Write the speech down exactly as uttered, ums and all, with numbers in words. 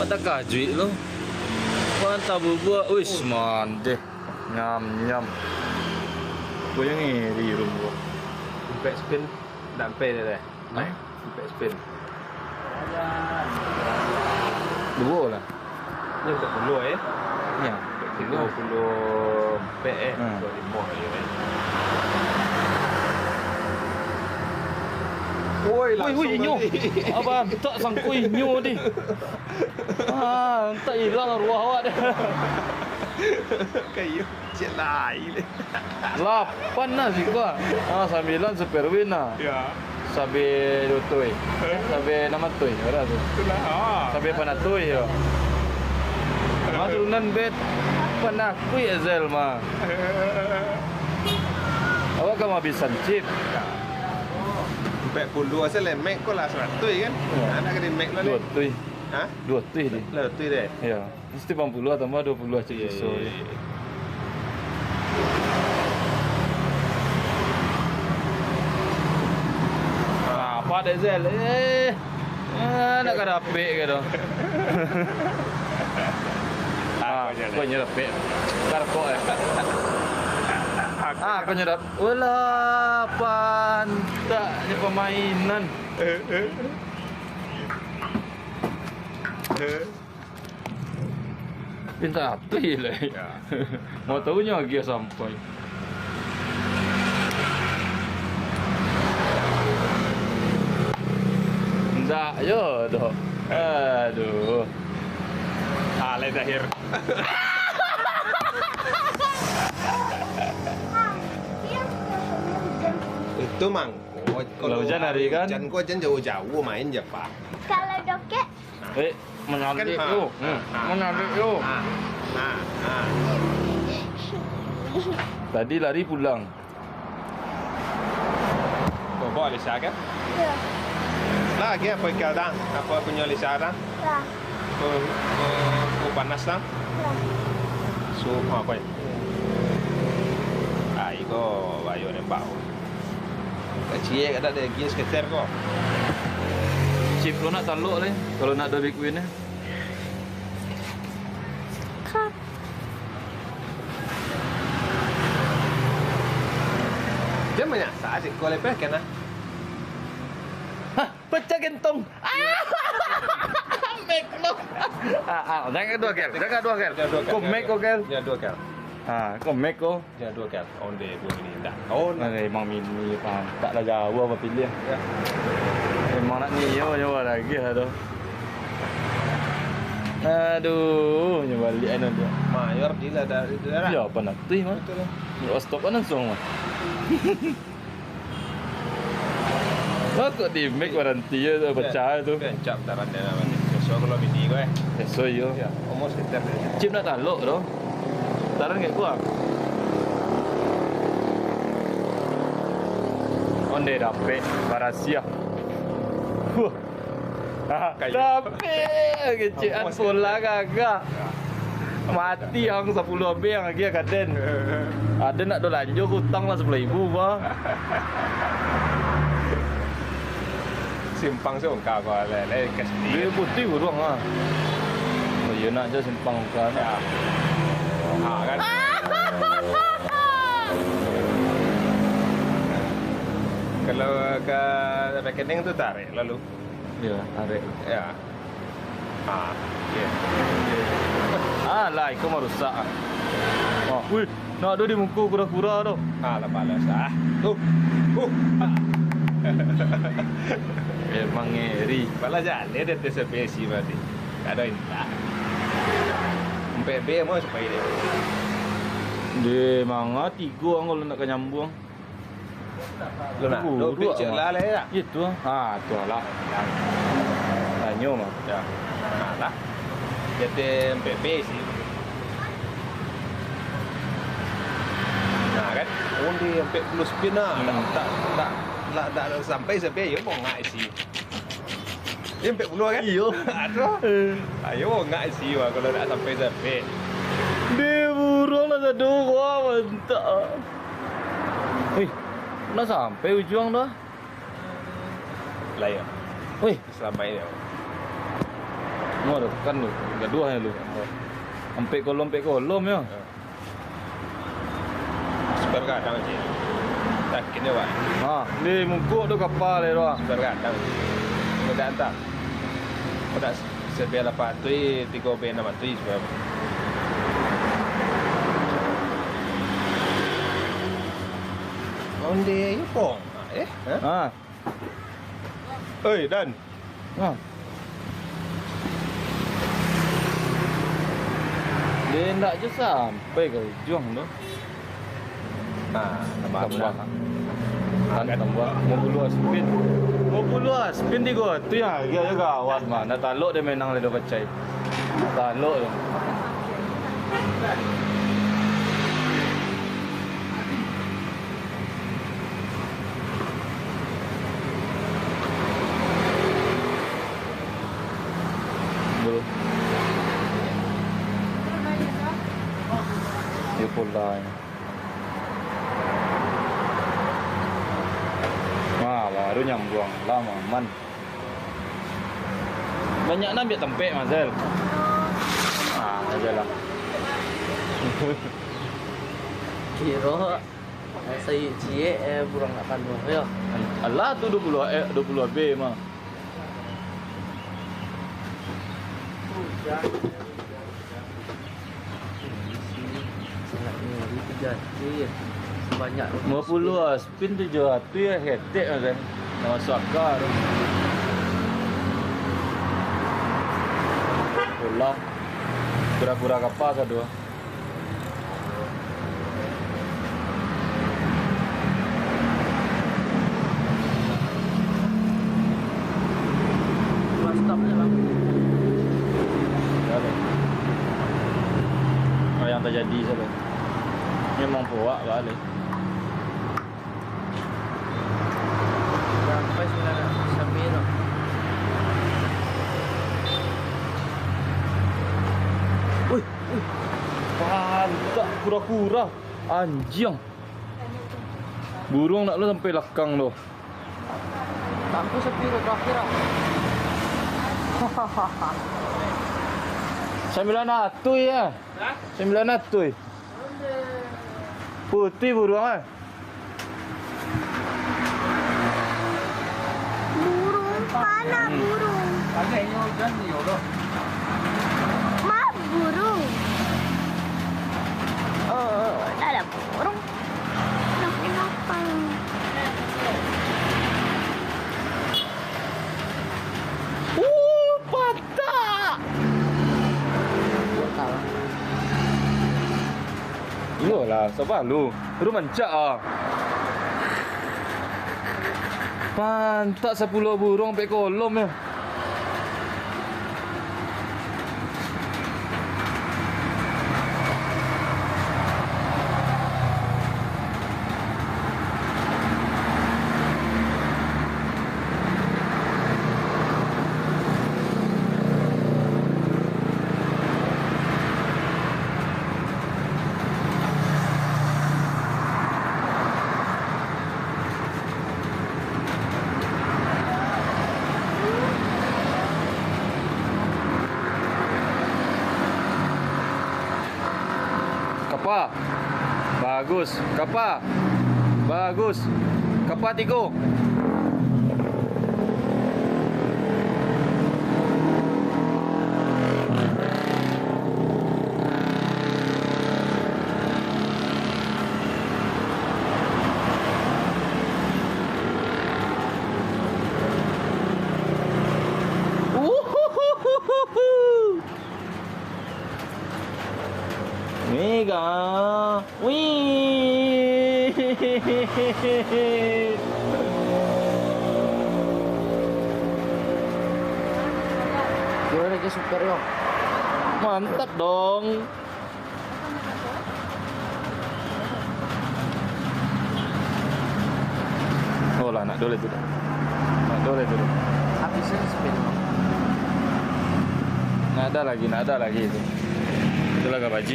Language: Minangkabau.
Takajuik lo. Mantap bubua. Uish, mandeh. Nyam, nyam. Pokoknyo ngeri rumah. Impact spin. Dak sampai dah. Hah? Impact spin. Duo lah. Ni impact puluah, eh? Ya. Impact puluah. Duo puluah ampek, eh? Hmm. Duo limo je, eh? Woi, woi, woi, langsung inyo. Tadi. Abang, tak sangko inyo di. Ah, tak hilang arwah awak dah. Kayu. Cek lai leh. Lapan lah siko. Ah, sambilan Superwin lah. Ya. Sabe duo tui. Eh? Sabe anam tui, bara tu? Itulah, ah. Sabe panatui, yo. Ah, turunan bet panakui Ezel mah. Awak ka mabisan chip. Ya. Ampek puluah asa lemek ko lah saratuih kan? Ya. Anak ka di mek lah ni. Duo tui. Hah? Duo tui deh. Lah, duo tui deh. Ya. Mesti lapan puluah tambah duo puluah cek. Iya, iso iya, je. Iya. Ah, apa dek Zel? Eh, ah, nak ka dapek ke tu? Ah, kau je, kau je dapek. Tarkok, eh. Ah, kau je dap-, walah, pantaknya pamainan. Eh, eh. Eh. Pinta ati lai. Ya. Mau tahu nyo agiah sampai. Ndak yo doh. Aduh. Ah, lai terakhir. Itu mangko. Kalau hujan hari kan? Hujan ko, hujan jauh-jauh main je, Pak. Kalau doket? Eh, menarik tu. Hmm, menarik tu. Tadi lari pulang. Kau bawa Lisa kan? Iya. Lagi apa ikan dang? Apa punya Lisa dang? Lah. Ko, ko, ko panas dang? Lah. So, apa? Ah, iko bayo nembak. Kacik kada ada lagi skater ko. Chip lo nak talok le, kalau nak ada Big Win eh. Dia menyasar sih, kalau lepas kena. Hah, pecah gentong. Mek lo. Ah, ah, jangan dua kel, jangan dua kel. Jangan dua kel, ko jangan mek dua ko kel. Jangan dua kel. Ah, ko mek ko. Jangan dua kel. Onde dua mini indak. Oh, nah. Emang mini pantak lah jauh apa pilih. Ya. Emang nak nio nyawa lagi lah tu. Aduh, nyo balik anu dia. Mayor di lah dari daerah. Ya, apa nanti mah? Betul lah. Stop kan langsung mah. Lah kok di make waranti yo, pecah tu. Kencang taran dia namanya. Biaso kalau mini ko eh. Biaso yo. Ya, almost keter dia. Chip nak talok tu. Taran kayak gua. Onde dapek barasia. Wah. Kayu. Tapi kecek an pola gagah. Mati ang sapuluah abih ang lagi ka den. Ada nak do lanjut utang lah sapuluah ribu bah. Simpang songka ko le, le, kasih. Dia putih burung ah. Oh, iya nak je simpang songka. Ya. Ha, kan? Kalau ka rekening tu tarik lalu. Ya, tarik. Ya. Ah, iya. Ah, lah, iko marusak ah. Oh, wih, nak ado di muko kura-kura tu. Ah, lah balas ah. Tuh. Uh. Emang ngeri. Balas jaleh dek T S P C berarti. Kada intak. Ampek B mau supaya dia. Dia manga tigo ang kalau nak ka nyambung. Lo nak, lo picek lah, lah, ya? Itu, ah. Ah, tu lah. Tanyo mah. Ya. Nah, lah. Jadi M P P sih. Nah, kan? Onde ampek puluah spin lah. Hmm. Tak, tak, tak, lah, tak sampai-sampai, ya, mau ngai sih. Dia ampek puluah, kan? Iyo. Aduh. Eh. Ayo, ngai sih, wah, kalau tak sampai-sampai. Dia burung lah satu, wah, mantap. Wih, nak sampai ujuang dah. Lah, ya. Wih. Selama ini. Wah, dah tekan tu. Gaduah ya lu. Ampek kolom, ampek kolom ya. Super kadang je. Takin ya, Wak. Ha, ni mungkuk tu kapal ya tu. Super kadang je. Mudah tak? Mudah sebel apa tu, tiga B nama tu, sebab. Onde ipong, eh? Ha? Ha. Oi, Dan. Ha. Dia ndak je sampai ka ujuang tu. Ha, tambah. Tambah. Kan tambah. Lima puluh spin. Lima puluh spin tigo. Tu yang agak je gawat mah. Nak talok dia menang le do pacai. Talok je. Bro. Dia pulang. Wah, baru nyambuang. Lah, aman. Banyak nak ambil tempek, Mazel. Ah, aja lah. Kiro, eh, sayik ciek, eh, burung nak panuah, yo. Alah, tu dua puluh, eh, dua puluh B mah. Hujan. Sangat ngeri tu, Jan. Iya. Sebanyak lima puluh spin tujuh ratus ya, hetek kan. Nak masuk akal tu. Pulang. Pura-pura kapal sado. Dua stop je lah. Ya, leh. Ah, yang terjadi salah. Memang puak balik. Sampai sembilan ratus sampai tu. Wih, wih. Pantak kura-kura. Anjiang. Burung nak lo sampai lakang tu. Aku sepi tu terakhir ah. Sembilan ratus ya. Hah? Sembilan ratus. Putih burung ah. Burung, mana burung? Mah burung. Oh, dah ada burung. Dah kenapa? Uh, patah. Iyolah, sabar lu. Baru mancak ah. Pantak sapuluah burung pek kolom ya. Kapa? Bagus. Kapa? Bagus. Kapa tigo. Uhuhuhuhu. Mega. Wih. Gimana, guys, super, Bang? Mantap dong. Oh lah, nak dole tu dah. Nak dole tu dah. Habisnya spin, Bang. Nak ada lagi, nak ada lagi tu. Itulah gabaji.